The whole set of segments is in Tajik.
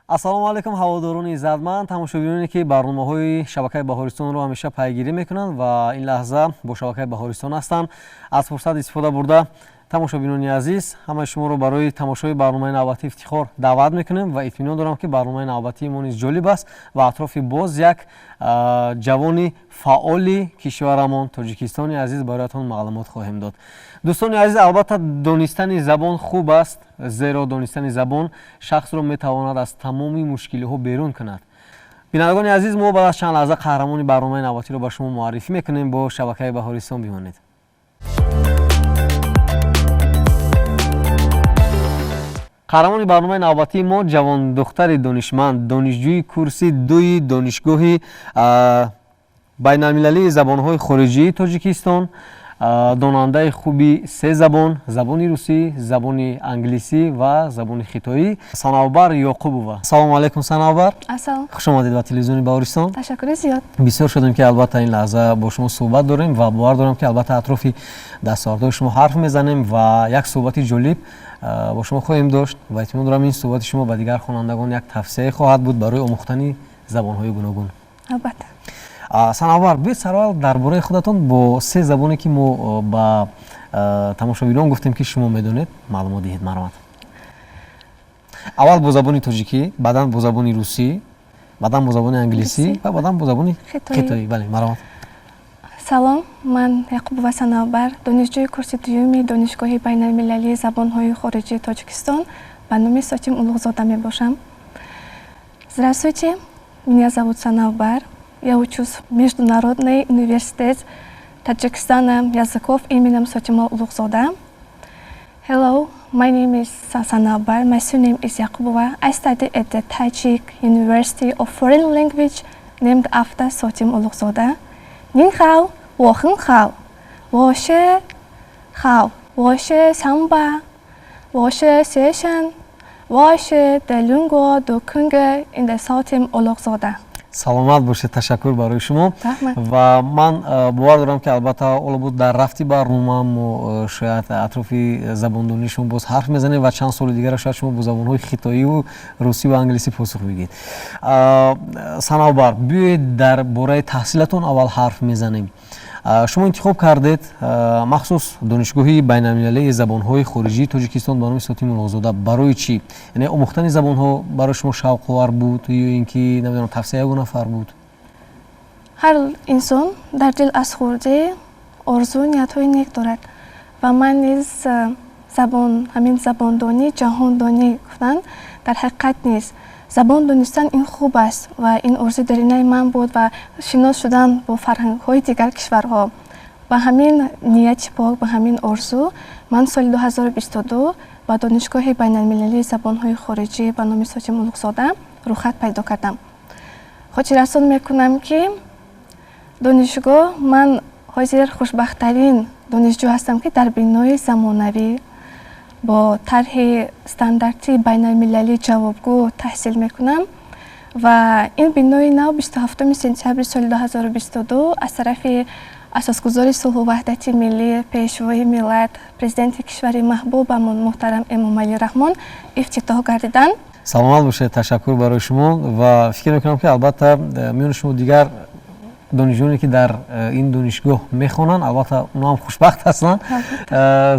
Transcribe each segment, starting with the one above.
Ассалому алайкум, ҳаводорони иззатманд, тамошобиноне, ки барномаҳои шабакаи Баҳористонро ҳамеша пайгирӣ мекунанд ва ин лаҳза бо шабакаи Баҳористон ҳастанд. Аз фурсат истифода бурда, тамошобинони азиз, ҳамаи шуморо барои тамошои барномаи навбатии Ифтихор даъват мекунем ва итминон дорам, ки барномаи навбатии мо низ ҷолиб аст ва атрофи боз як ҷавони фаъоли кишварамон, Тоҷикистони азиз, бароятон маълумот хоҳем дод. Дӯстони азиз, албатта, донистани забон хуб аст, зеро донистани забон шахсро метавонад аз тамоми мушкилиҳо берун кунад. Бинандагони азиз, мо баъд аз чанд лаҳза қаҳрамони барномаи навбатиро ба шумо муаррифӣ мекунем. Бо шабакаи Баҳористон бимонед. Қаҳрамони барномаи навбатии мо ҷавондухтари донишманд, донишҷӯи курси дуи Донишгоҳи байналмилалии забонҳои хориҷии Тоҷикистон, донандаи хуби се забон: забони русӣ, забони англисӣ ва забони хитоӣ, Санавбар Ёқубова. Ассалому алайкум, Санавбар. Ассалом. Хуш омадед ба телевизиони Баҳористон. Ташаккури зиёд. Бисёр шудем, ки албатта ин лаҳза бо шумо суҳбат дорем ва бовар дорам, ки албатта атрофи дастовардҳои шумо ҳарф мезанем ва як суҳбати ҷолиб бо шумо хоҳем дошт ва эътимод дорам, ин суҳбати шумо ба дигар хонандагон як тавсияе хоҳад буд барои омӯхтани забонҳои гуногун. Албатта. Санавбар, биёед сараввал дар бораи худатон бо се забоне, ки мо ба тамошобинон гуфтем, ки шумо медонед, маълумот диҳед, марҳамат. Аввал бо забони тоҷикӣ, баъдан бо забони русӣ, баъдан бо забони англисӣ ва баъдан бо забони хитоӣ. Бале, марҳамат. Салом, ман Яқубова Санавбар, донишҷӯи курси дуюми Донишгоҳи байналмилалии забонҳои хориҷии Тоҷикистон ба номи Сотим Улуғзода мебошам. Здравствуйте, меня зовут Санавбар. Я учусь в Международный университет Таджикистана языков именем Сотима Улуғзода. Hello, my name is Sanavbar. My surname is Yakubova. I study at the Tajik University of Foreign Language named after Sotim Ulug'zoda. 您好，我很好，我是好，我是桑巴，我是学生，我是的中国的空格 in the Sotim Ulug'zoda. Саломат бошед, ташаккур барои шумо. Ва ман бовар дорам, ки албатта ҳоло буд дар рафти барнома мо шояд атрофи забондонии шумо боз ҳарф мезанем ва чанд соли дигара шояд шумо бо забонҳои хитоиву русӣ ва англисӣ посух бигед. Санавбар, биёед дар бораи таҳсилатон аввал ҳарф мезанем. Шумо интихоб кардед махсус Донишгоҳи байналмилалии забонҳои хориҷии Тоҷикистон ба номи Сотим Улуғзода. Барои чӣ? Яъне омӯхтани забонҳо барои шумо шавқовар буд ё ин ки, намедонам, тавсия ягон нафар буд? Ҳар инсон дар дил аз хурдӣ орзу, ниятҳои нек дорад ва ман низ забон, ҳамин забондонӣ ҷаҳондонӣ гуфтанд, дар ҳақиқат низ забон донистан ин хуб аст ва ин орзуи даринаи ман буд ва шинос шудан бо фарҳангҳои дигар кишварҳо. Ба ҳамин нияти пок, ба ҳамин орзу ман соли 2022 ба Донишгоҳи байналмилалии забонҳои хориҷӣ ба номи Сотим Улуғзода рӯхат пайдо кардам. Хотиррасон мекунам, ки донишгоҳ ман ҳозир хушбахттарин донишҷӯ ҳастам, ки дар бинои замонавӣ бо тарҳи стандарти байналмилалӣ ҷавобгӯ таҳсил мекунам ва ин бинои нав 27 сентябри соли 2022 аз тарафи асосгузори сулҳу ваҳдати миллӣ, Пешвои миллат, Президенти кишвари маҳбубамон муҳтарам Эмомалӣ Раҳмон ифтитоҳ гардиданд. Саломат бошед, ташаккур барои шумо ва фикр мекунам, ки албатта миёни шумо дигар донишҷӯёне, ки дар ин донишгоҳ мехонанд, албатта онҳо ҳам хушбахт ҳастанд,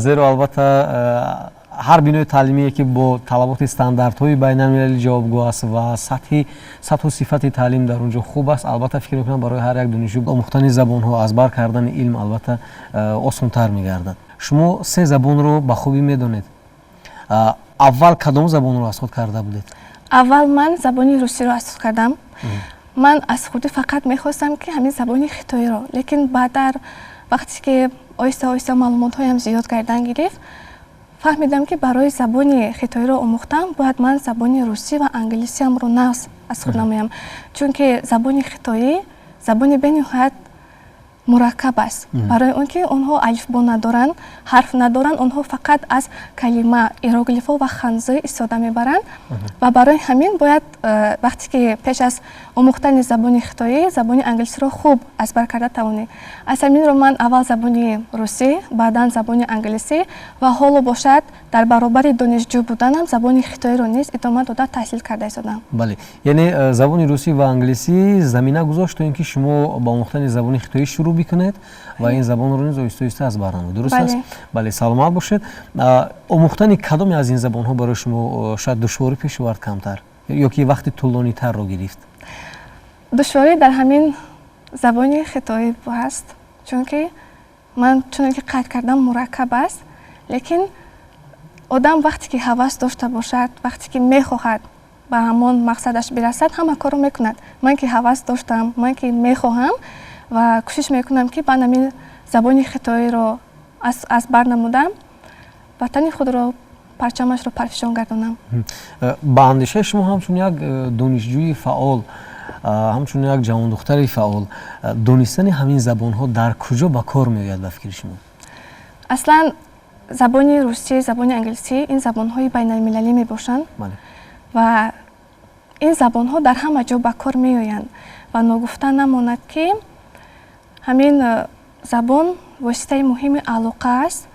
зеро албатта ҳар бинои таълимие, ки бо талаботи стандартҳои байналмилалӣ ҷавобгӯ аст ва сатҳу сифати таълим дар он ҷо хуб аст, албатта фикр мекунам, барои ҳар як донишҷӯ омӯхтани забонҳо, аз бар кардани илм албатта осонтар мегардад. Шумо се забонро ба хубӣ медонед. Аввал кадом забонро аз худ карда будед? Аввал ман забони русиро аз худ кардам. Ман аз хурдӣ фақат мехостам, ки ҳамин забони хитоиро, лекин баъдар вақте ки оҳиста оҳиста маълумотҳоям зиёд кардан гирифт, фаҳмидам, ки барои забони хитоиро омӯхтан бояд ман забони русӣ ва англисиамро нағз аз худ намоям, чунки забони хитоӣ забони бениҳоят Мураккаб аст, барои он ки онҳо алифбо надоранд, ҳарф надоранд, онҳо фақат аз калима, иероглифҳо ва ханзӣ истифода мебаранд. Ва барои ҳамин бояд вақте ки пеш аз омӯхтани забони хитоӣ забони англисиро хуб аз бар карда тавонӣ. Аз ҳамин рӯ ман аввал забони русӣ, баъдан забони англисӣ ва ҳоло бошад, дар баробари донишҷӯ буданам, забони хитоиро низ идома дода таҳсил карда истодам. Бале, яъне забони русӣ ва англисӣ замина гузошт, то ин ки шумо ба омӯхтани забони хитоӣ шурӯъ бикунед ва ин забонро низ оҳиста оҳиста аз бар намоед, дуруст аст? Бале, саломат бошед. Омӯхтани кадоме аз ин забонҳо барои шумо шояд душворӣ пеш овард камтар ё ки вақти тӯлонитарро гирифт? Душворӣ дар ҳамин забони хитоӣ ҳаст, чунки ман чуне ки қайд кардам, мураккаб аст. Лекин одам вақте ки ҳавас дошта бошад, вақте ки мехоҳад ба ҳамон мақсадаш бирасад, ҳама корро мекунад. Ман ки ҳавас доштам, ман ки мехоҳам ва кӯшиш мекунам, ки баъд ҳамин забони хитоиро аз бар намудам, ватани худро, парчамашро парфишон гардонам. Ба андешаи шумо, ҳамчун як донишҷӯи фаъол, ҳамчун як ҷавондухтари фаъол, донистани ҳамин забонҳо дар куҷо ба кор меояд, ба фикри шумо? Аслан забони русӣ, забони англисӣ ин забонҳои байналмилалӣ мебошанд ва ин забонҳо дар ҳама ҷо ба кор меоянд. Ва ногуфта намонад, ки ҳамин забон воситаи муҳими алоқа аст.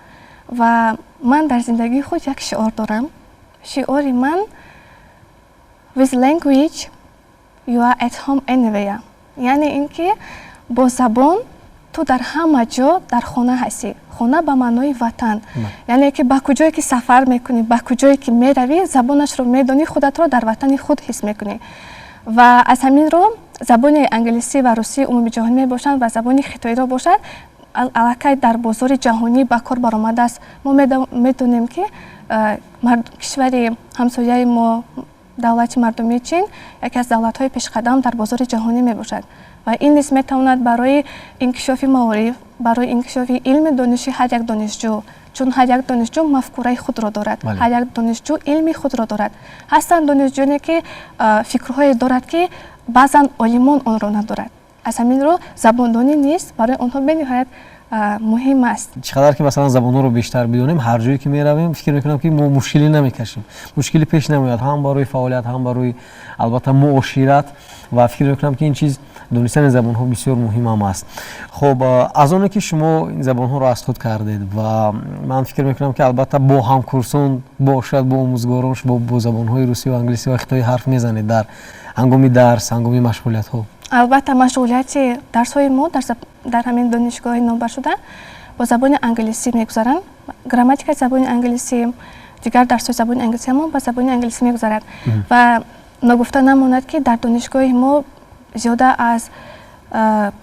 Ва ман дар зиндагии худ як шиор дорам. Шиори ман: "With language you are at home anywhere", яъне ин ки бо забон ту дар ҳама ҷо дар хона ҳастӣ. Хона ба маънои ватан, яъне ки ба куҷое ки сафар мекунӣ, ба куҷое ки меравӣ, забонашро медонӣ, худатро дар ватани худ ҳис мекунӣ. Ва аз ҳамин рӯ забони англисӣ ва русӣ умумиҷаҳонӣ мебошанд ва забони хитоиро бошад, аллакай дар бозори ҷаҳонӣ ба кор баромадааст. Мо медонем, ки кишвари ҳамсояи мо, давлати мардумии Чин, яке аз давлатҳои пешқадам дар бозори ҷаҳонӣ мебошад ва ин низ метавонад барои инкишофи маориф, барои инкишофи илми дониши ҳар як донишҷӯ, чун ҳар як донишҷӯ мафкураи худро дорад, ҳар як донишҷӯ илми худро дорад. Ҳастанд донишҷӯёне, ки фикрҳое дорад, ки баъзан олимон онро надорад. Аз ҳамин рӯ забондонӣ низ барои онҳо бениҳоят муҳим аст. Чӣ қадар ки масалан забонҳоро бештар бидонем, ҳар ҷое ки меравем, фикр мекунам, ки мо мушкилӣ намекашем, мушкилӣ пеш намеояд, ҳам барои фаъолият, ҳам барои албатта муошират. Ва фикр мекунам, ки ин чиз, донистани забонҳо, бисёр муҳим ҳам аст. Хуб, аз оне ки шумо ин забонҳоро аз худ кардед ва ман фикр мекунам, ки албатта бо ҳамкурсон бошад, бо омӯзгорон, шумо бо забонҳои русӣ ва англисӣ ва хитоӣ ҳарф мезанед дар ҳангоми дарс, ҳангоми машғулиятҳо? Албатта, машғулияти дарсҳои мо дар ҳамин донишгоҳи номбаршуда бо забони англисӣ мегузаранд. Грамматикаи забони англисӣ, дигар дарсҳои забони англисӣ мо ба забони англисӣ мегузарад. Ва ногуфта намонад, ки дар донишгоҳи мо зиёда аз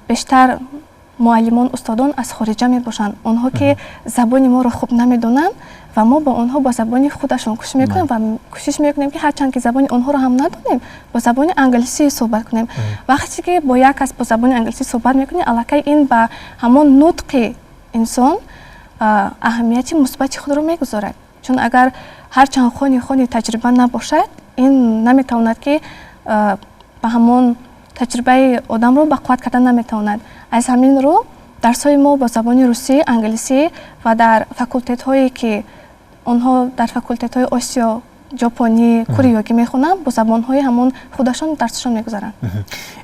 бештар муаллимон, устодон аз хориҷа мебошанд. Онҳо ки забони моро хуб намедонанд ва мо бо онҳо бо забони худашон кӯшиш мекунем ва кӯшиш мекунем, ки ҳарчанд ки забони онҳоро ҳам надонем, бо забони англисӣ суҳбат кунем. Вақте ки бо як кас бо забони англисӣ суҳбат мекунӣ, аллакай ин ба ҳамон нутқи инсон аҳамияти мусбати худро мегузорад, чун агар ҳарчанд хони таҷриба набошад, ин наметавонад, ки ба ҳамон таҷрибаи одамро ба қувват карда наметавонад. Аз ҳамин рӯ дарсҳои мо бо забони русӣ, англисӣ ва дар факултетҳое, ки онҳо дар факултетҳои осиё, ҷопонӣ, кореягӣ мехонанд, бо забонҳои ҳамон худашон дарсашон мегузаранд.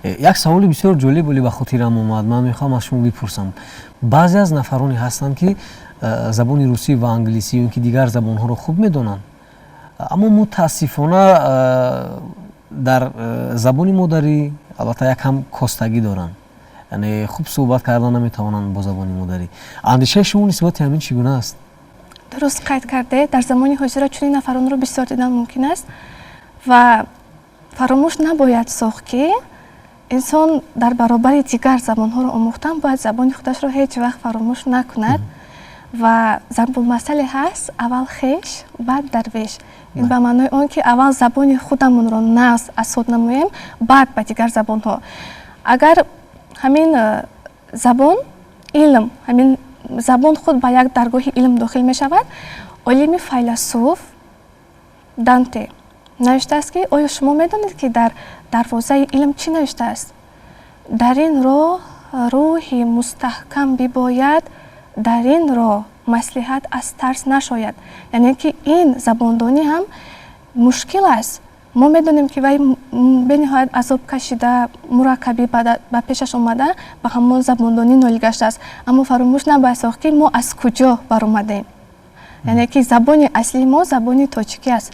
Як саволи бисёр ҷолиб оли ба хотирам омад, ман мехоҳам аз шумо бипурсам. Баъзе аз нафароне ҳастанд, ки забони русӣ ва англисӣ ё ин ки дигар забонҳоро хуб медонанд, аммо мутаассифона дар забони модарӣ албатта якам костагӣ доранд, яъне хуб суҳбат кардан наметавонанд бо забони модарӣ. Андешаи шумо нисбати ҳамин чӣ гуна аст? Дуруст қайд кардед, дар замони ҳозира чунин нафаронро бисёр дидан мумкин аст. Ва фаромӯш набояд сохт, ки инсон дар баробари дигар забонҳоро омӯхтан бояд забони худашро ҳеҷ вақт фаромӯш накунад. Ва зарбулмасале ҳаст: аввал хеш, баъд дарвеш. Ин ба маънои он, ки аввал забони худамонро нағз аз худ намоем, баъд ба дигар забонҳо. Агар ҳамин забон илм, ҳамин забон худ ба як даргоҳи илм дохил мешавад. Олими файласуф Данте навиштааст, ки оё шумо медонед, ки дар дарвозаи илм чӣ навиштааст? Дар ин роҳ Рӯҳи мустаҳкам бибояд, дар ин роҳ маслиҳат аз тарс нашояд. Яъне ки ин забондонӣ ҳам мушкил аст. Мо медонем, ки вай бениҳоят азоб кашида, мураккабӣ ба пешаш омада, ба ҳамон забондонӣ ноил гаштааст, аммо фаромӯш набояд сохт, ки мо аз куҷо баромадем. Яъне ки забони аслии мо забони тоҷикӣ аст.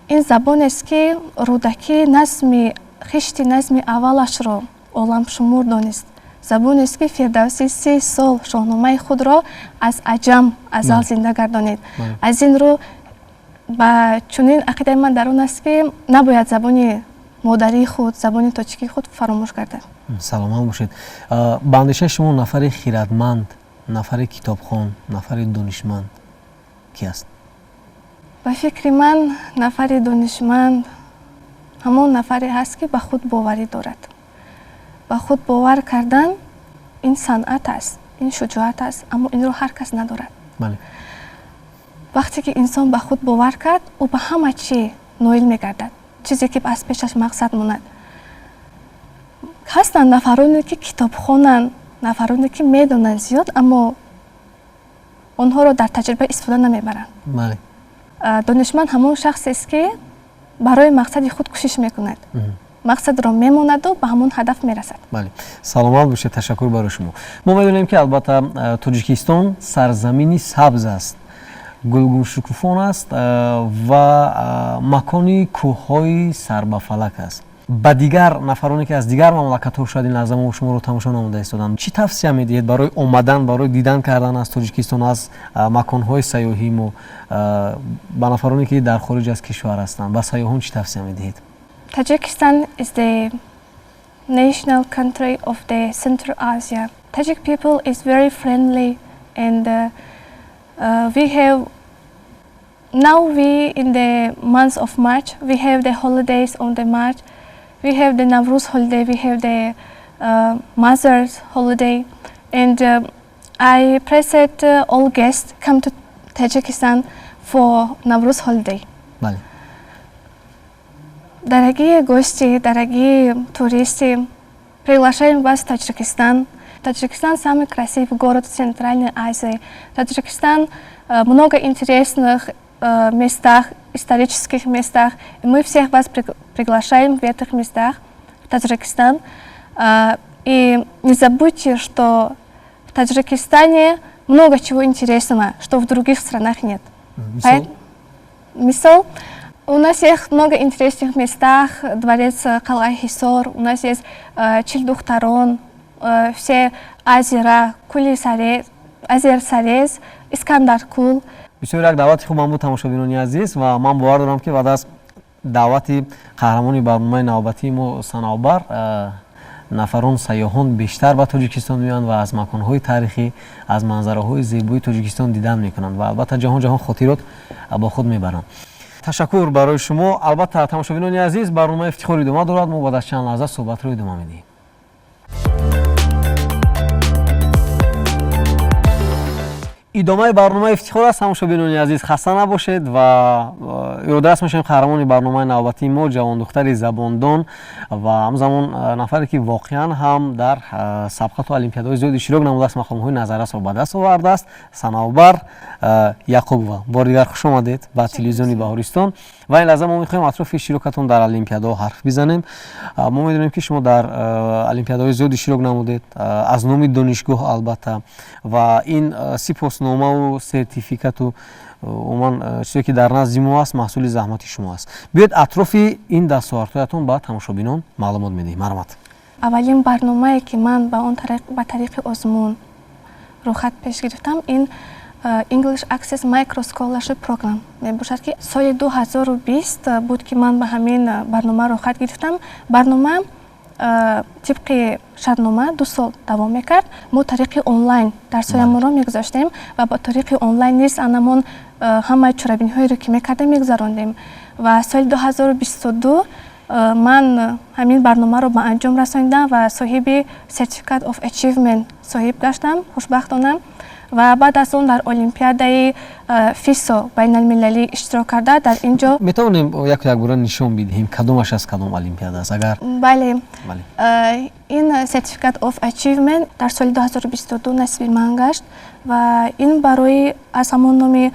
Ин забонест, ки Рӯдакӣ назми хишти назми аввалашро оламшумур донист, забонест, ки Фирдавсӣ 30 сол Шоҳномаи худро аз аҷам азал зинда гардонид. Аз ин рӯ, ба чунин ақидаи ман дар он аст, ки набояд забони модарии худ, забони тоҷикии худ фаромӯш гардад. Саломат бошед. Ба андешаи шумо, нафари хирадманд, нафари китобхон, нафари донишманд ки аст? Ба фикри ман, нафари донишманд ҳамон нафаре ҳаст, ки ба худ боварӣ дорад. Ба худ бовар кардан ин санъат аст, ин шуҷоат аст, аммо инро ҳар кас надорад. Вақте ки инсон ба худ бовар кард, ӯ ба ҳама чӣ ноил мегардад, чизе ки аз пешаш мақсад монад. Ҳастанд нафароне, ки китобхонанд, нафароне, ки медонанд зиёд, аммо онҳоро дар таҷриба истифода намебаранд. Донишманд ҳамон шахсест, ки барои мақсади худ кӯшиш мекунад, мақсадро мемонаду ба ҳамон ҳадаф мерасад. Бале, саломат бошед, ташаккур барои шумо. Мо медонем, ки албатта Тоҷикистон сарзамини сабз аст, гулгуншукуфон аст ва макони кӯҳҳои сарбафалак аст. Ба дигар нафароне, ки аз дигар мамлакатҳо шояд ин лаҳза мо шуморо тамошо намуда истоданд, чӣ тавсия медиҳед барои омадан, барои дидан кардан аз Тоҷикистон, аз маконҳои сайёҳии мо? Ба нафароне, ки дар хориҷ аз кишвар ҳастанд, ба сайёҳон чӣ тавсия медиҳед? Tajikistan is the national country of the Central Asia. Tajik people is very friendly and we have now we in the month of March, we have the holidays on the March. We have the Navruz holiday, we have the Mother's holiday, and I pressed all guests come to Tajikistan for Navruz holiday. Дорогие гости, дорогие туристы, приглашаем вас в Таджикистан. Таджикистан самый красивый город в Центральной Азии. Таджикистан много интересных местах, исторических местах. И мы всех вас приглашаем в этих местах, в Таджикистан. И не забудьте, что в Таджикистане много чего интересного, что в других странах нет. Мисол, у нас есть много интересных местах, дворец Қалъаи-Ҳисор, у нас есть Чилдухтарон, все озера, Кули Сарез, озер Сарез, Искандаркул. Бисёр як даъвати хуб буд, тамошобинони азиз, ва ман бовар дорам, ки баъд аз даъвати қаҳрамони барномаи навбатии мо Санавбар нафарон, сайёҳон бештар ба Тоҷикистон меоянд ва аз маконҳои таърихӣ, аз манзараҳои зебои Тоҷикистон дидан мекунанд ва албатта ҷаҳон ҷаҳон хотирот бо худ мебаранд. Ташаккур барои шумо. Албатта, тамошобинони азиз, барномаи Ифтихор идома дорад. Мо баъд аз чанд лаҳза суҳбатро идома медиҳем. Идомаи барномаи Ифтихор аст, тамошобинони азиз, хаста набошед ва ёдрас мешавем қаҳрамони барномаи навбатии мо, ҷавондухтари забондон ва ҳамзамон нафаре, ки воқеан ҳам дар сабқату олимпиадаҳои зиёд иштирок намудааст, мақомҳои назаррасро ба даст овардааст, Санавбар Яқубова. Бори дигар хуш омадед ба телевизиони Баҳористон ва ин лаҳза мо мехоҳем атрофи иштирокатон дар олимпиадаҳо ҳарф бизанем. Мо медонем, ки шумо дар олимпиадаҳои зиёд иштирок намудед аз номи донишгоҳ, албатта, ва ин сипосномаву сертификату умуман чизе, ки дар назди мо аст, маҳсули заҳмати шумо аст. Биёед, атрофи ин дастовардҳоятон ба тамошобинон маълумот медиҳем, марҳамат. Аввалин барномае, ки ман ба он ба тариқи озмун рӯхат пеш гирифтам, ин English Access Micro Scholarship Program мебошад, ки соли 2020 буд, ки ман ба ҳамин барнома рӯхат гирифтам. Барнома тибқи шартнома 2 сол давом мекард. Мо тариқи онлайн дарсҳоямонро мегузаштем ва ба тариқи онлайн низ анамон ҳамаи чорабиниҳоеро, ки мекардем, мегузарондем. Ва соли 2022 ман ҳамин барномаро ба анҷом расонидам ва соҳиби Certificate of Achievement соҳиб гаштам, хушбахтона. Ва баъд аз он дар олимпиадаи ФИСО байналмилалӣ иштирок карда, дар ин ҷо Метавонем яку якбора нишон бидиҳем, кадомаш аз кадом олимпиада аст, агар? Бале, ин Certificate of Achievement дар соли 2022 насиби ман гашт ва ин барои аз ҳамон номи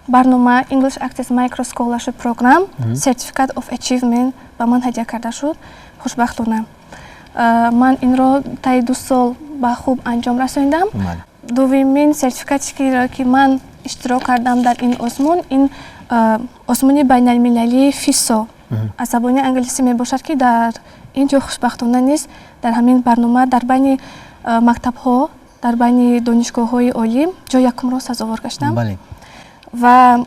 барнома English Access Micro Scholarship Program Certificate of Achievement ба ман ҳадя карда шуд. Хушбахтона, ман инро таи 2 сол ба хуб анҷом расонидам. Дуввумин сертификате, ки ман иштирок кардам дар ин озмун, ин озмуни байналмилалии ФИСО аз забони англисӣ мебошад, ки дар ин ҷо хушбахтона низ дар ҳамин барнома дар байни мактабҳо, дар байни донишгоҳҳои олӣ ҷои якумро сазовор гаштам. Ва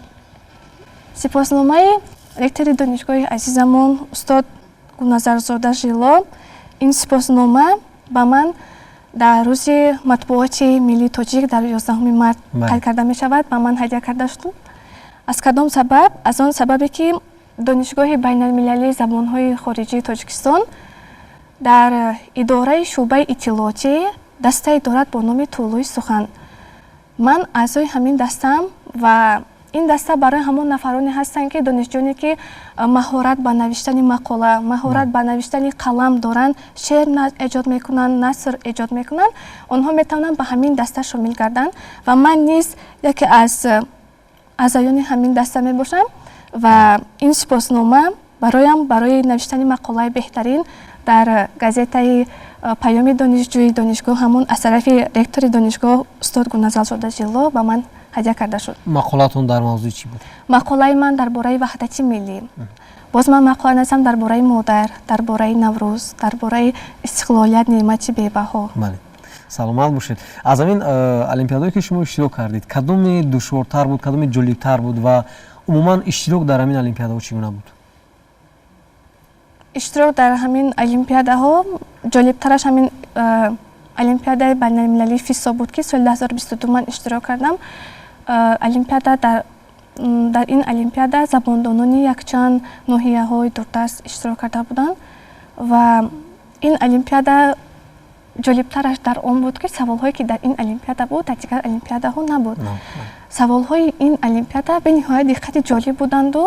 сипосномаи ректори донишгоҳи азизамон устод Гулназарзода Жило. Ин сипоснома ба ман дар рӯзи матбуоти миллии тоҷик, дар 11 март қайд карда мешавад, ба ман ҳадя карда шуд. Аз кадом сабаб? Аз он сабабе, ки Донишгоҳи байналмилалии забонҳои хориҷии Тоҷикистон дар идораи шӯъбаи иттилоотӣ дастае дорад бо номи Тӯлӯи сухан. Ман аъзои ҳамин дастаам ва ин даста барои ҳамон нафароне ҳастанд, ки донишҷӯёне, ки маҳорат ба навиштани мақола, маҳорат ба навиштани қалам доранд, шеър эҷод мекунанд, наср эҷод мекунанд, онҳо метавонанд ба ҳамин даста шомил гарданд. Ва ман низ яке аз аъзоёни ҳамин даста мебошам ва ин сипоснома бароям барои навиштани мақолаи беҳтарин дар газетаи Паёми донишҷӯи донишгоҳ ҳамон аз тарафи ректори донишгоҳ устод Гулназарзода Жило ба ман ҳадя карда шуд. Мақолаатон дар мавзӯи чӣ буд? Мақолаи ман дар бораи ваҳдати миллӣ. Боз ман мақола нависам дар бораи модар, дар бораи Наврӯз, дар бораи истиқлолият, неъмати бебаҳо. Бале, саломат бошед. Аз ҳамин олимпиадаое, ки шумо иштирок кардед, кадоме душвортар буд, кадоме ҷолибтар буд ва умуман иштирок дар ҳамин олимпиадаҳо чӣ гуна буд? Иштирок дар ҳамин олимпиадаҳо, ҷолибтараш ҳамин олимпиадаи байналмилалии ФИСО буд, ки соли 2022 ман иштирок кардам. Олимпиада дар ин олимпиада забондонони якчанд ноҳияҳои дурдаст иштирок карда буданд ва ин олимпиада ҷолибтараш дар он буд, ки саволҳое, ки дар ин олимпиада буд, дар дигар олимпиадаҳо набуд. Саволҳои ин олимпиада бениҳоят диққати ҷолиб буданду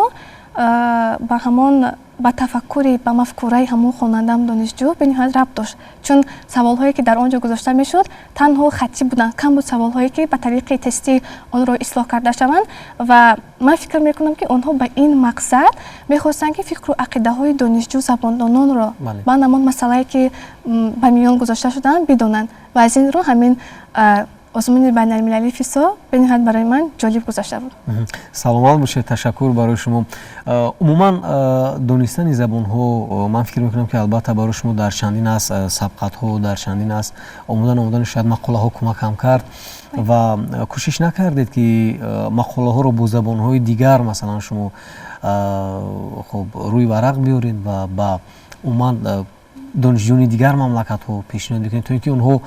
ба ҳамон, ба тафаккури, ба мафкураи ҳамон хонандаам, донишҷӯ бениҳоят рабт дошт, чун саволҳое, ки дар он ҷо гузошта мешуд, танҳо хаттӣ буданд, кам буд саволҳое, ки ба тариқи тестӣ онро ислоҳ карда шаванд. Ва ман фикр мекунам, ки онҳо ба ин мақсад мехостанд, ки фикру ақидаҳои донишҷӯ забондононро ба ҳамон масъалае, ки ба миён гузошта шудаанд, бидонанд. Ва аз ин рӯ ҳамин озмуни байналмилалии ФИСО бениҳоят барои ман ҷолиб гузашта буд. Саломат бошед, ташаккур барои шумо. Умуман, донистани забонҳо, ман фикр мекунам, ки албатта барои шумо дар чандин аз сабқатҳо, дар чандин аз омода намудани шояд мақолаҳо кӯмак ҳам кард. Ва кӯшиш накардед, ки мақолаҳоро бо забонҳои дигар, масалан, шумо хуб рӯи варақ биёред ва ба умуман донишҷӯёни дигар мамлакатҳо пешниҳод мекунед, то ин ки онҳо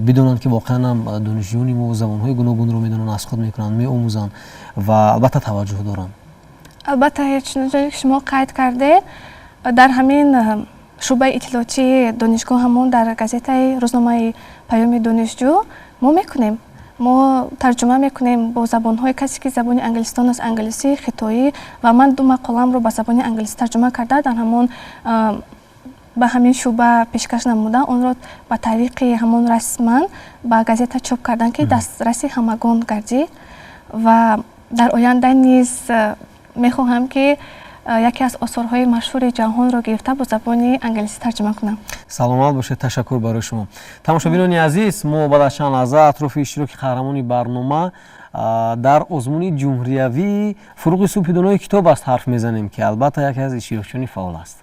бидонанд, ки воқеан ҳам донишҷӯёни мо забонҳои гуногунро медонанд, аз худ мекунанд, меомӯзанд ва албатта таваҷҷӯҳ доранд? Албатта, чунонче ки шумо қайд кардед, дар ҳамин шӯъбаи иттилоотии донишгоҳ ҳамон дар газетаи рӯзномаи Паёми донишҷӯ мо мекунем, мо тарҷума мекунем бо забонҳои, касе ки забони англисдон аст, англисӣ, хитоӣ. Ва ман ду мақоламро ба забони англисӣ тарҷума карда, дар ҳамон ба ҳамин шӯъба пешкаш намуда, онро ба тариқи ҳамон расман ба газета чоп карданд, ки дастраси ҳамагон гардид. Ва дар оянда низ мехоҳам, ки яке аз осорҳои машҳури ҷаҳонро гирифта, бо забони англисӣ тарҷума кунам. Саломат бошед, ташаккур барои шумо. Тамошобинони азиз, мо баъд аз чанд лаҳза атрофи иштироки қаҳрамони барнома дар озмуни ҷумҳуриявии Фуруғи субҳи донои китоб аст ҳарф мезанем, ки албатта яке аз иштирокчиёни фаъол аст.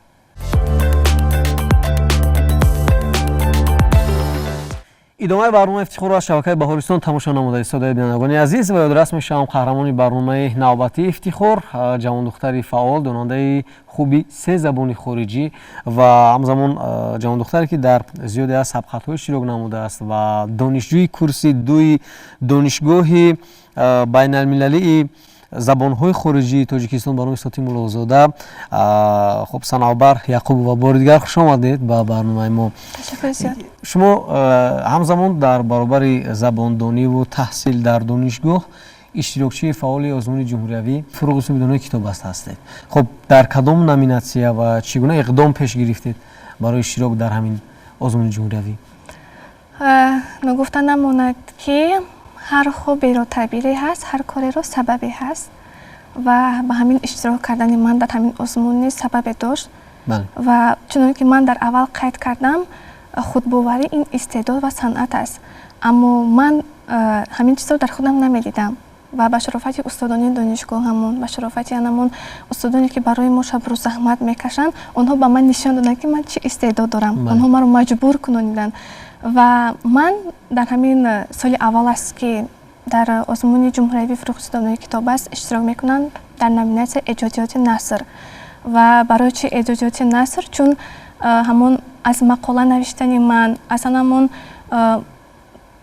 Идомаи барномаи Ифтихорро аз шабакаи Баҳористон тамошо намуда истодаед, бинандагони азиз. Ва ёдрас мешавам, қаҳрамони барномаи навбатии Ифтихор ҷавондухтари фаъол, донандаи хуби се забони хориҷӣ ва ҳамзамон ҷавондухтаре, ки дар зиёде аз сабқатҳо иштирок намудааст ва донишҷӯи курси дуи Донишгоҳи байналмилалии Забонҳои хориҷии Тоҷикистон ба номи Соти Муллозода, хуб, Санавбар Яқубова, бори дигар хуш омадед ба барномаи мо. Шумо ҳамзамон дар баробари забондониву таҳсил дар донишгоҳ иштирокчии фаъоли озмуни ҷумҳуриявӣ «Фурӯғи субҳи донои китоб аст» ҳастед. Хуб, дар кадом номинатсия ва чӣ гуна иқдом пеш гирифтед барои иштирок дар ҳамин озмуни ҷумҳуриявӣ? Ногуфта намонад, ки ҳар хоберо таъбире ҳаст, ҳар кореро сабабе ҳаст ва ба ҳамин иштирок кардани ман дар ҳамин озмун низ сабабе дошт. Ва чунон ки ман дар аввал қайд кардам, худбоварӣ ин истеъдод ва санъат аст, аммо ман ҳамин чизро дар худам намедидам ва ба шарофати устодони донишгоҳамон, ба шарофати анамон устодоне, ки барои мо шабрӯз заҳмат мекашанд, онҳо ба ман нишон доданд, ки ман чӣ истеъдод дорам. Онҳо маро маҷбур кунониданд ва ман дар ҳамин соли аввал аст, ки дар озмуни ҷумҳуриявии «Фурӯғи донои китоб аст» иштирок мекунанд дар номинатсияи эҷодиёти наср. Ва барои чи эҷодиёти наср? Чун ҳамон аз мақола навиштани ман, аз ҳамон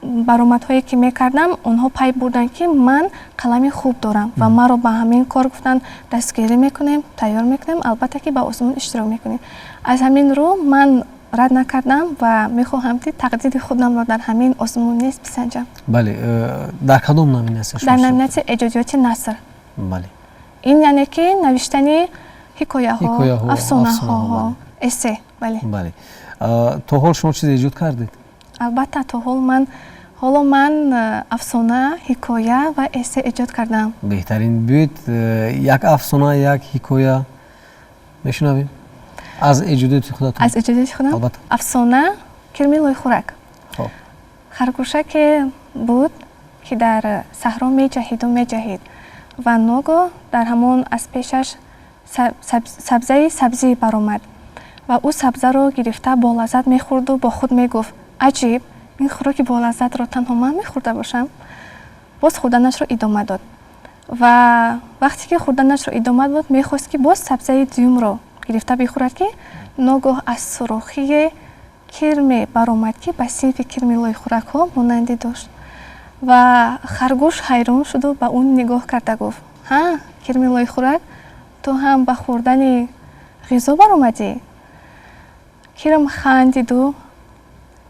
баромадҳое, ки мекардам, онҳо пай бурданд, ки ман қалами хуб дорам ва маро ба ҳамин кор гуфтанд, дастгирӣ мекунем, тайёр мекунем, албатта, ки ба озмун иштирок мекунем. Аз ҳамин рӯ ман рад накардам ва мехоҳам, ки тақдири худамро дар ҳамин озмун низ бисанҷам. Бале, дар кадом номинатсия? Дар номинатсияи эҷодиёти наср. Ин яъне ки навиштани ҳикояҳо, афсонаҳо, эссе, бале. Бале, то ҳол шумо чизе эҷод кардед? Албатта, то ҳол ман, ҳоло ман афсона, ҳикоя ва эссе эҷод кардам. Беҳтарин. Биёед, як афсона, як ҳикоя мешунавем аз эҷодиёти худатон. Аз эҷодиёти худам? Албатта. Афсона «Кирми лойхӯрак». Харгӯшаке буд, ки дар саҳро меҷаҳиду меҷаҳид ва ногоҳ дар ҳамон аз пешаш сабзаи сабзӣ баромад ва ӯ сабзаро гирифта болаззат мехӯрду бо худ мегуфт: «Аҷиб, ин хӯроки болаззатро танҳо ман мехӯрда бошам?» Боз хӯрданашро идома дод ва вақте ки хӯрданашро идома дод, мехост, ки боз сабзаи дуюмро гирифта бихӯрад, ки ногоҳ аз сурохие кирме баромад, ки ба синфи кирми лойхӯракҳо монандӣ дошт. Ва харгӯш ҳайрон шуду ба ӯ нигоҳ карда гуфт: «Ҳа, кирми лойхӯрак, ту ҳам ба хӯрдани ғизо баромадӣ?» Кирм хандиду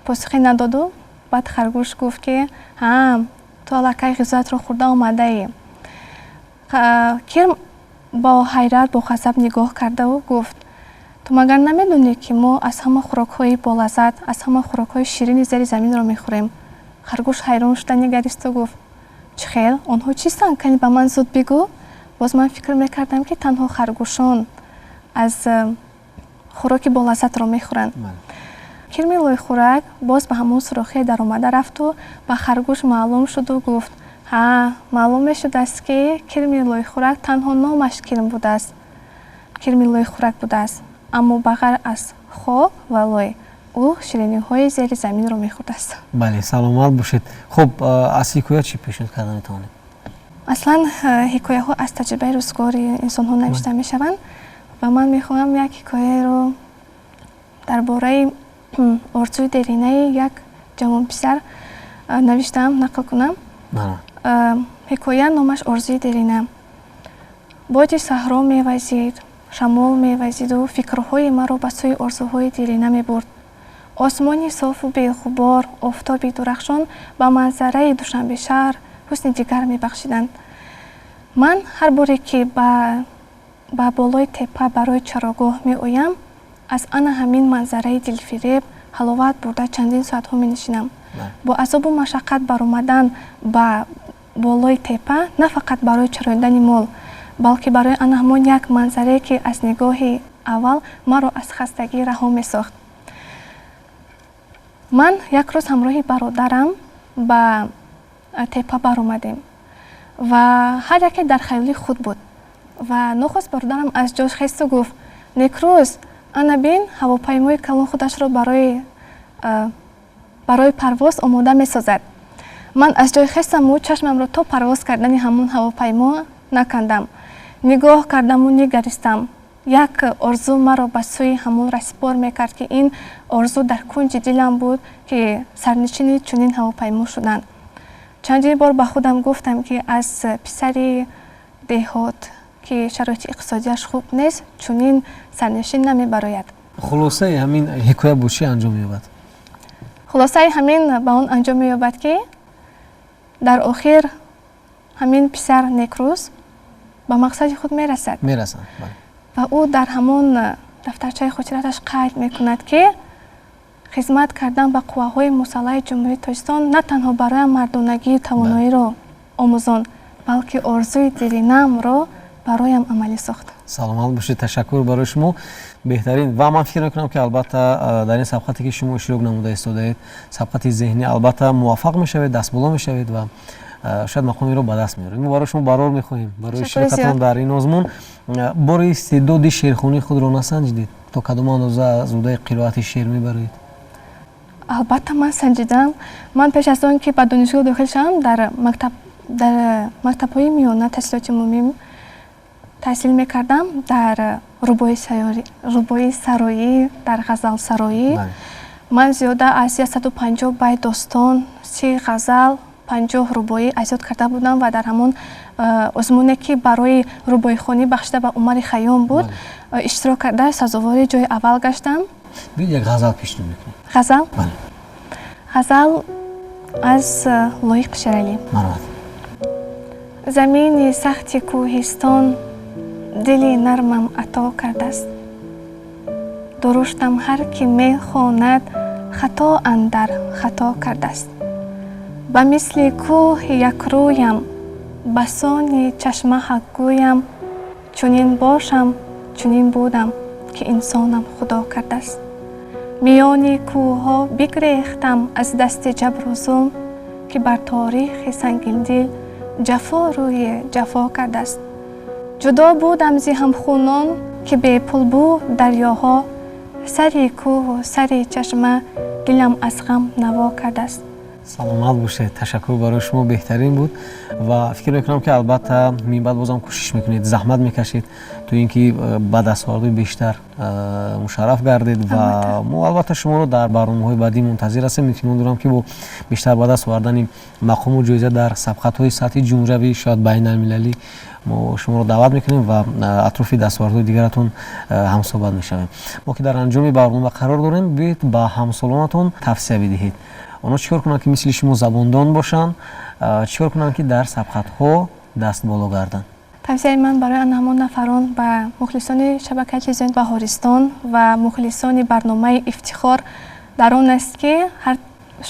посухе надоду баъд харгӯш гуфт, ки «Ҳа, ту аллакай ғизоятро хӯрда омадаӣ». Кирм бо ҳайрат, бо ғазаб нигоҳ кардаву гуфт: «Ту магар намедонӣ, ки мо аз ҳама хӯрокҳои болаззат, аз ҳама хӯрокҳои ширини зери заминро мехӯрем?» Харгӯш ҳайрон шуда нигаристу гуфт: «Чӣ хел? Онҳо чистанд? Кани ба ман зуд бигӯ». Боз ман фикр мекардам, ки танҳо харгӯшон аз хӯроки болаззатро мехӯранд. Кирми лойхӯрак боз ба ҳамон сурохие даромада рафту ба харгӯш маълум шуду гуфт: «Ҳа, маълум мешудааст, ки кирми лойхӯрак танҳо номаш кирм будааст, кирми лойхӯрак будааст, аммо ба ғайр аз хок ва лой ӯ шириниҳои зери заминро мехӯрдааст». Бале, саломат бошед. Хуб, аз ҳикоя чӣ пешниҳод карда метавонед? Аслан ҳикояҳо аз таҷрибаи рӯзгори инсонҳо навишта мешаванд ва ман мехоҳам як ҳикояеро дар бораи орзуи деринаи як ҷавонписар навиштаам, нақл кунам. Ҳикоя номаш «Орзуи дерина». Боди саҳро мевазид, шамол мевазиду фикрҳои маро ба сӯи орзуҳои дерина мебурд. Осмони софу беғубор, офтоби дурахшон ба манзараи Душанбешаҳр ҳусни дигар мебахшиданд. Ман ҳар боре, ки ба болои теппа барои чарогоҳ меоям, аз ана ҳамин манзараи дилфиреб ҳаловат бурда чандин соатҳо менишинам. Бо азобу машаққат баромадан ба болои теппа на фақат барои чароидани мол, балки барои ана ҳамон як манзарае, ки аз нигоҳи аввал маро аз хастагӣ раҳо месохт. Ман як рӯз ҳамроҳи бародарам ба теппа баромадем ва ҳар яке дар хаёли худ буд. Ва нохост бародарам аз ҷош хесту гуфт: «Некрӯз, ана бин, ҳавопаймои калон худашро барои парвоз омода месозад». Ман аз ҷой хестаму чашмамро то парвоз кардани ҳамон ҳавопаймо накандам. Нигоҳ кардаму нигаристам. Як орзу маро ба сӯи ҳамон расипор мекард, ки ин орзу дар кунҷи дилам буд, ки сарнишини чунин ҳавопаймо шудан. Чандин бор ба худам гуфтам, ки аз писари Деҳот, ки шароити иқтисодиаш хуб нест, чунин сарнишин намебарояд. Хулосаи ҳамин ҳикоя бо чӣ анҷом меёбад? Хулосаи ҳамин ба он анҷом меёбад, ки дар охир ҳамин писар некрӯз ба мақсади худ мерасад. Мерасад. Ва ӯ дар ҳамон дафтарчаи хотираташ қайд мекунад, ки хизмат кардан ба қувваҳои мусаллаҳи Ҷумҳурии Тоҷикистон на танҳо бароям мардонагию тавоноиро омӯзонд, балки орзуи диринамро бароям амалӣ сохт. Саломат бошед, ташаккур барои шумо, беҳтарин. Ва ман фикр мекунам, ки албатта дар ин сабқате, ки шумо иштирок намуда истодаед, сабқати зеҳнӣ, албатта муваффақ мешавед, дастболо мешавед ва шояд мақомеро ба даст меоред. Мо барои шумо барор мехоҳем барои иштирокатон дар ин озмун. Бори истеъдоди шеърхонии худро насанҷидед, то кадом андоза аз уҳдаи қироати шеър мебароед? Албатта, ман санҷидам. Ман пеш аз он ки ба донишгоҳ дохил шавам, дар мактаб, дар мактабҳои миёна, таҳсилоти умумӣ таҳсил мекардам, дар рубоӣ сароӣ, дар ғазалсароӣ ман зиёда аз 150 байт достон, 30 ғазал, 50 рубоӣ аз ёд карда будам ва дар ҳамон озмуне, ки барои рубоихонӣ бахшида ба Умари Хайём буд, иштирок карда, сазовори ҷои аввал гаштам. Биёед, як ғазал пешниҳод мекунем. Ғазал? Бале. Ғазал аз Лоиқ Шералӣ. Марҳамат. Замини сахти кӯҳистон дили нармам ато кардааст. Дуруштам ҳар ки мехонад, хато андар хато кардааст. Ба мисли кӯҳи якрӯям, ба сони чашма ҳақгӯям, чунин бошам, чунин будам, ки инсонам Худо кардааст. Миёни кӯҳҳо бигрехтам аз дасти ҷабру зулм, ки бар торихи сангиндил ҷафо рӯи ҷафо кардааст. Ҷудо будам зи ҳамхунон, ки бепул буд дарёҳо, сари кӯҳу сари чашма дилам аз ғам наво кардааст. Саломат бошед, ташаккур барои шумо, беҳтарин буд. Ва фикр мекунам, ки албатта минбаъд бозам кӯшиш мекунед, заҳмат мекашед, то ин ки ба дастовардҳои бештар мушарраф гардед. Ва мо албатта шуморо дар барномаҳои баъдӣ мунтазир ҳастем. Итминон дорам, ки бо бештар ба даст овардани мақому ҷоиза дар сабқатҳои сатҳи ҷумҳуриявӣ, шояд байналмилалӣ, мо шуморо даъват мекунем ва атрофи дастовардҳои дигаратон ҳамсӯҳбат мешавем. Мо ки дар анҷоми барнома қарор дорем, биёед, ба ҳамсолонатон тавсия бидиҳед: онҳо чӣ кор кунанд, ки мисли шумо забондон бошанд, чӣ кор кунанд, ки дар сабқатҳо даст боло гарданд? Тавсияи ман барои ана ҳамон нафарон, ба мухлисони шабакаи телевизиони Баҳористон ва мухлисони барномаи Ифтихор дар он аст, ки ҳар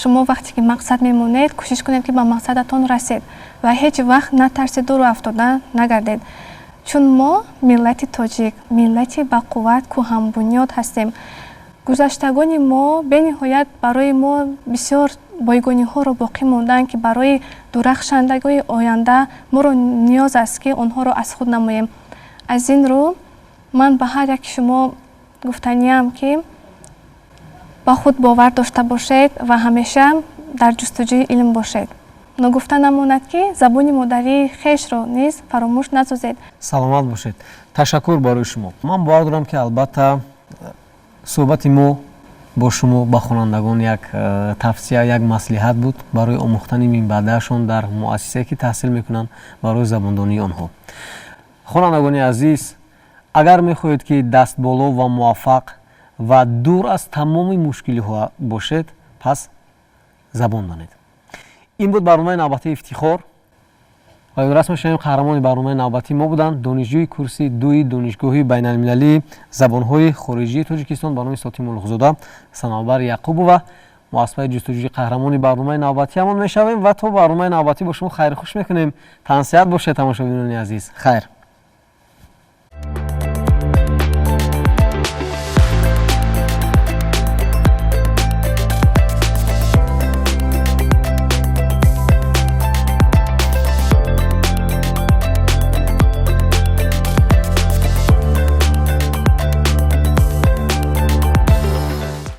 шумо вақте ки мақсад мемонед, кӯшиш кунед, ки ба мақсадатон расед ва ҳеҷ вақт натарседу рӯ афтода нагардед, чун мо миллати тоҷик, миллати бақувват, кӯҳанбунёд ҳастем. Гузаштагони мо бениҳоят барои мо бисёр бойгониҳоро боқӣ мондаанд, ки барои дурахшандагии оянда моро ниёз аст, ки онҳоро аз худ намоем. Аз ин рӯ ман ба ҳар яки шумо гуфтаниам, ки ба худ бовар дошта бошед ва ҳамеша дар ҷустуҷӯи илм бошед. Ногуфта намонад, ки забони модарии хешро низ фаромӯш насозед. Саломат бошед, ташаккур барои шумо. Ман бовар дорам, ки албатта суҳбати мо бо шумо ба хонандагон як тавсия, як маслиҳат буд барои омӯхтани минбаъдаашон дар муассисае, ки таҳсил мекунанд, барои забондонии онҳо. Хонандагони азиз, агар мехоҳед, ки дастболо ва муваффақ ва дур аз тамоми мушкилиҳо бошед, пас забон донед. Ин буд барномаи навбатии Ифтихор ва ёдрас мешавем, қаҳрамони барномаи навбатии мо буданд донишҷӯи курси дуи Донишгоҳи байналмилалии забонҳои хориҷии Тоҷикистон ба номи Сотим Улуғзода Санавбар Яқубова. Мо аз пайи ҷустуҷӯи қаҳрамони барномаи навбатиамон мешавем ва то барномаи навбатӣ бо шумо хайрхуш мекунем. Тансиҳат бошед, тамошобинони азиз, хайр.